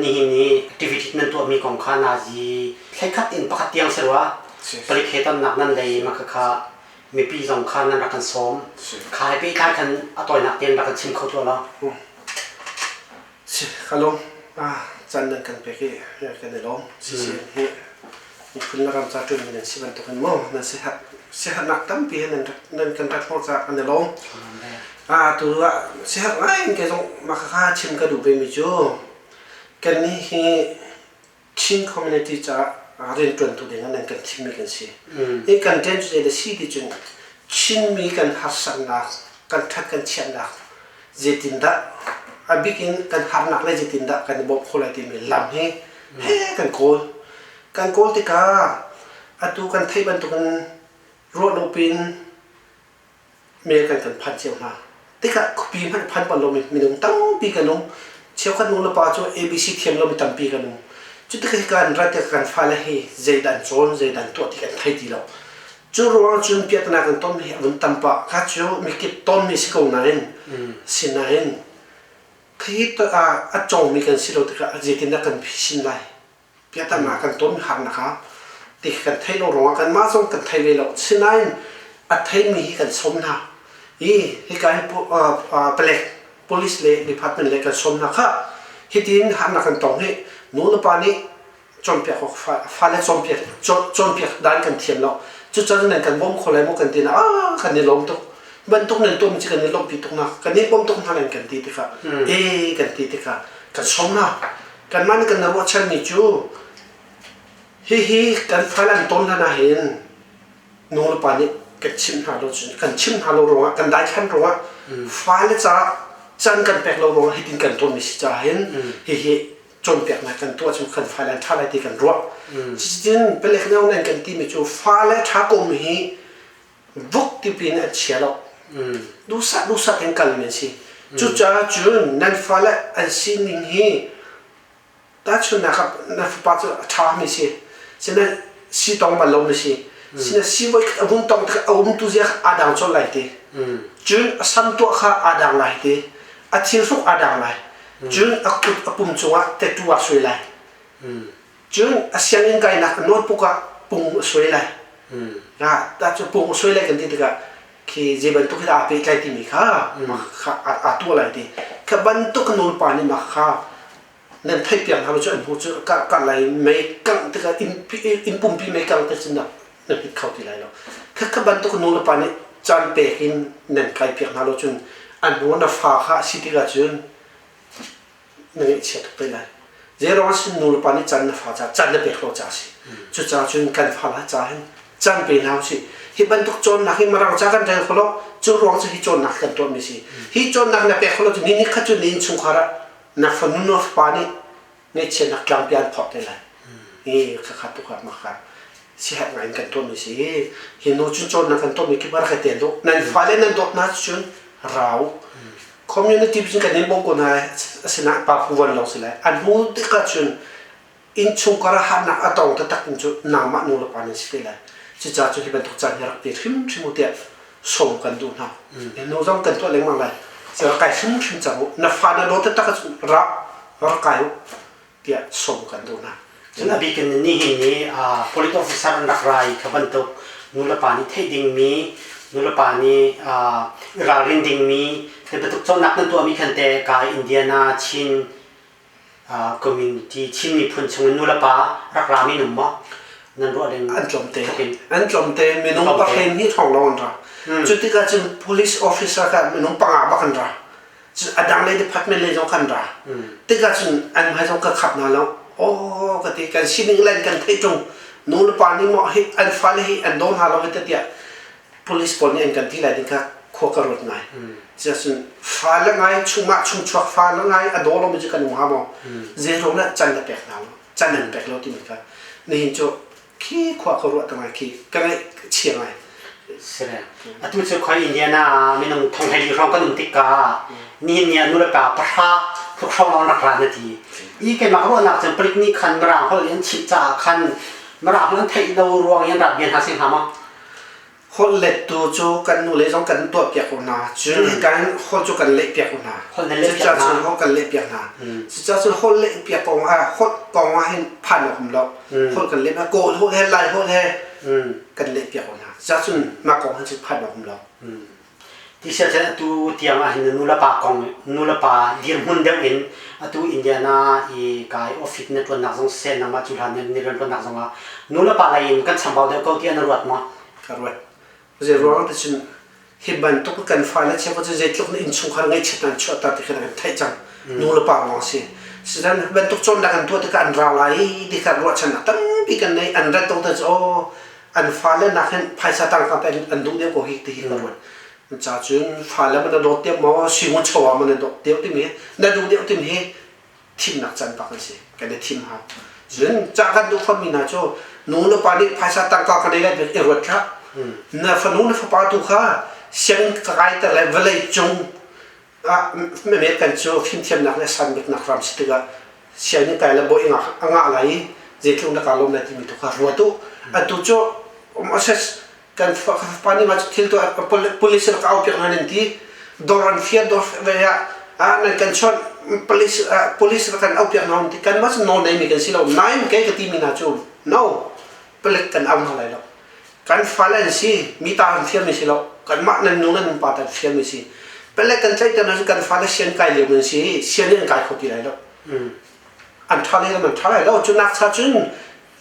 Nihin ni activity nan tuahmi kong kha nazi thlekhat in pakhat tiang si rua. Palik he tonnak nan lei ma kha mipi zong kha nan rak kan sawm. Kha he pehtlai khan a tawinak tein rak kan chim kho tuah law. Si ka lawm. Caan nan kan pek i kan i lawm. CCN hi miphun le ram ca ṭuanmi nan si bantukin maw nan siaherhnak tampi he nan kan rat hnawh caah kan i lawm. Tu ah siaherh ngai in kei zong mah khakha chim ka duh vemi cu kannih hi Chin community caah rianṭuantu ding ah nan kan thimmi kan si. Hi kan rian cu zei si ti cun Chinmi kan harsatnak, kan ṭhat kan chiatnak zeitindah a bik in kan harnak le zeitindah kan i bawmh khawh lai timi lam hi he kan kawl. Kan kawl tikah atu kan theih bantukin ruah lo pin mail kan kan phan cio hna. Tikah khuapi hmanh phan bal lomi minung tampi kan um. Cheukhat nu le pa cu ABC thiam lomi tampi kan um. Cu tikah hika an rat tikah kan fale hi zeidah an cawn, zeidah an tuah ti kan thei ti lo. Cu ruang cun piahtana kan ton hi a vun tam pah. Kha cu mikip tonmi si ko nain, sinain khi a cawngmi kan si lo tikah zeitindah kan phisin lai? Piahtana kan ton harnak kha ti kan theih lo ruangah kanmah zong kan thei ve lo. Sinain a theimi hi kan sawm hna. I hika hi palek police le department le kan sawm hna kha hitin harnak kan tong hi nu le pa nih cawnpiak awk fale cawnpiak cawnpiak dan kan thiam lo. Cucaah nan kan bawm kho lai maw kan ti na ah kan i lawm tuk. Bantuk nan tuahmi cu kan i lawmhpi tuk na kan i bawm tuk hna nan kan ti tikah e kan ti tikah kan sawm hna. Kanmah nih kan ruahchanmi cu hihi kan fale an ton hlan ahhin nu le pa nih kan chimh hna lo cun kan chimh hna lo ruangah kan daithlan ruangah fale caah can kan pek lo ruangah hitin kan tonmi si caah hin hihi cawnpiaknak kan tuah cu kan fale an ṭha lai ti kan ruah. Cuticun palek nih an kan timi cu fale ṭha komi hi vuk tipi in an chia lo. Duhsah duhsah in kalmi an si. Cucaah cun nan fale an sining hi tahchunhnak ah na fapa cu a ṭhami si. Sinain si tong bal lomi si. Sinain si voikhat a vun tong tikah a umtu zia kha aa dang colh lai ti. Cun a sam tuah kha aa dang lai ti. A thilhruk aa dang lai. Cun a kut a pum cungah tattoo aa suai lai. Cun a sianginn kainak a notebook ah pung a suai lai. Ta cu pung a suai lai kan ti tikah khi zei bantuk hi dah aa pehtlai timi kha aa tuah lai ti. Kha bantuk nulepa nih mah kha nan theihpiak hna lo cu an hmu cu kah lai mei kangh tikah inn pumpi mei kangh tik cun na hmit kho ti lai lo. Kha kha bantuk nulepa nih caan pek in nan kaipiak hna lo cun an hnu na fa kha a si tikah cun na ngaihchia tuk te lai. Zeiruang ah sin nu le pa nih can na fa ca can na pek lo ca si. Cucaah cun kan fa la ca hin can pe hna usih. Hi bantuk cawnnak hi Mirang ca kan rel kho lo, cu ruang cu hi cawnnak kan tuahmi si. Hi cawnnak na pek kho lo cu ni ni khat cu na innchungkhar ah na fanu na fapa nih ngaihchiatnak tlangpi an phorh te lai. Hi khakha tukah maka siherh ngai in kan tuahmi si. Hi nu cun cawnnak kan tuahmi khi rak i tel u. Nan fale nan dawt hna cun rau. Community cun kan in bawm ko hna asinain pa phu van lawng si lai. An hmu tikah cun innchungkhar ah harnak a tong taktak in cu nangmah nu le pa nan si te lai. Cucaah cu hi bantuk caan hi rak pe hrimhrim u tiah sawm kan duh hna. Nu zong kan tuah lengmang lai. Rak kai hrimhrim cang u. Na fa na dawt taktak ahcun rak rak kai u. tiah sawm kan duh hna. Cun a bik in nihin ni police officer an rak ra i kha bantuk nulepa nih theih dingmi nulepa nih i ralrin dingmi hi bantuk cawnnak nan tuahmi khan te ka Indiana Chin community Chin miphun chung in nulepa rak rami num maw nan ruah ding an tlawmte an tlawmte minung pahrin hi thong lawng an ra cu tikah cun police officer kha minung panga bak an ra a dang lei department lei zong kan ra tikah cun an hmai zong ka khap hna lo aw ka ti kan sining len kan theih ṭung nu le pa nih maw hi an fale hi an daw hna lo hi tiah police pawl nih an kan ti lai ding kha khua ka ruat ngai cun fale ngai chungmah chungchuak fale ngai a daw lomi cu kan um hnga maw zei ruang dah can na pek hna lo can nan pek lo timi kha nihin cu khi khua ka ruah ngai khi ka ngaih chia ngai. Sire. Atu cu khoi Indiana ah minung thong hlei hrawng kan um tikka nihin ni ah nu le pa pahra tluk hrawng lawng rak ra na ti. I keimah ruahnak cun palik nih khan Mirang holh in an chimh caah khan Mirang holh an theih lo ruang in rak bia hna sing hnga maw? Holh lettu cu kan nu le zong kan tuah piak ko hna. Cun kan holh cu kan leh piak ko hna. Holh nan leh piak hna. Cucaah holh kan leh piak hna. Cucaah cun holh leh piak kong ah holh kong ah hin phan awk um lo. Holh kan leh hna Kawl holh he Lai holh he kan leh piak ko hna. Cucaah cun mah kong hin cun phan awk um lo. Ti sia cun atu tiang ah hin nu le pa kong nu le pa dirhmun deuh in atu Indiana i kai office na ṭuannak zong siseh nangmah cu hlan ni rian ṭuannak zong ah nu le pa lei in kan chambau deuh ko tiah na ruat maw? Ka ruat. Zei ruang ti cun hi bantuk kan fale cheukhat cu zeitluk na innchungkhar ngaihchiat an chuahter ti kha kan theih cang. Nu le pa lawng si. Sinan bantuk cawnnak an tuah tikah an ra lai ti kha ruahchannak tampi kan nei. An rat dong te cu aw an fale nak hin phaisa tangka pe an duh deuh ko hi ti hi ka ruat. Ca cun fale man na dawt deuh maw singun chawa man na dawt deuh timi na duh deuh timi hi thimnak caan bak an si kan i thim hau cun ca kan duh fammi hna cu nu le pa nih phaisa tangka ka nei lai i ruat hlah na fanu na fapa tu kha siang ka kaiter lai vawlei cung ah American cu fimthiamnak le sanbiknak ram si tikah sianginn kai le bawi a ngah lai i zeitluk na kaa lawm lai timi tu kha ruat u atu cu Moses kan fapa nih mah cu thil tuah police rak au piak hna nan ti dawr an fial dawr ve ah ah nan kan chawnh police police rak kan au piak hna ti kan mah cu nawl nei mi kan si lo nain kei ka ti mi hna cu no palek kan au hna lai lo kan fale an si mi ta an fial mi si lo kanmah nan nu nan pa ta fial mi si palek kan tlaih ter kan fale sian kai lio nan si sian in kai kho ti lai lo an ṭha lai lo an ṭha lai lo cu nak cha cun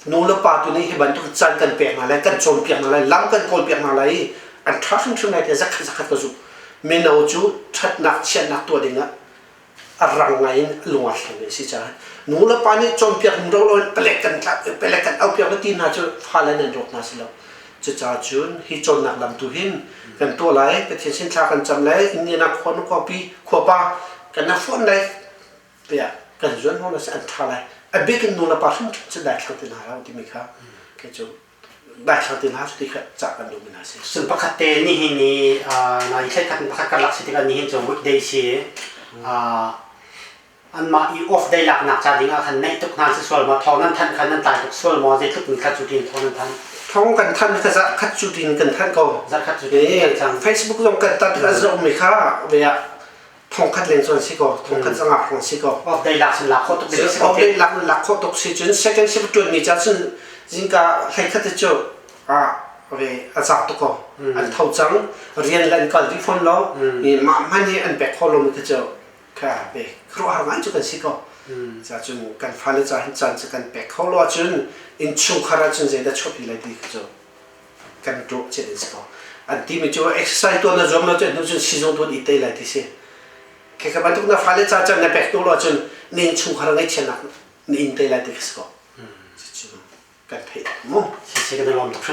nu le pa tu nih hi bantuk caan kan pek hna lai kan cawnpiak hna lai lam kan kawlpiak hna lai i an ṭha hrimhrim lai tiah zakhat zakhat ka zumh mino cu ṭhatnak chiatnak tuah dingah a rang ngai in lung aa thleng mi a si caah nu le pa nih cawnpiak ro lo in palek kan tlak palek kan aupiak le ti hna cu fale nan rawk hna si lo cucaah cun hi cawnnak lam tu hin kan tuah lai Pathian sin thla kan cam lai Indiana khua nu khuapi khuapa kan na fonh lai tiah kan zuan hna si an ṭha lai a bik in nu le pa hrimhrim cu daithlang ti hna hlah timi kha kei cu daithlang ti hna ti kha cah kan duhmi hna si. Sun pakhat te nihin ni na i thlai khat pakhat karlak si tikah nihin cu weekday si anmah i off day laknak ca ding ah khan naih tuk hna si sual maw thawng nan thanh khan nan tlai tuk sual maw zeitluk in khat cu tin thawng nan thanh thawng kan thanh kha za khat cu tin kan thanh ko za khat cu tin kan cang Facebook zong kan tat a zoh mi kha ve ah thongkhat leng cun si ko thongkhat zangah hrawng si ko off day lak sun lak khawh tuk si off day lak lak khawh tuk si cun second shift tuan mi ca cun zingka hlei khat cu a ve a zak tuk ko an tho cang rian le an kal dih fawn lo i mah hman hi an pek kho lo mi kha cu kha ve khuaruahhar ngai cu kan si ko ca cun kan fale ca hin caan cu kan pek kho lo ahcun innchungkhar ahcun zeidah chuahpi lai ti kha cu kan tuah chet in si ko an timi cu exercise tuah na zuam lo cun hnu cun sizung tuan i te lai ti si khi ka bantuk na fale ca can na pek tu lo cun nin chungkhar ngaihchiatnak na in te lai ti si ko kan theih mu si si kan lawm tuk.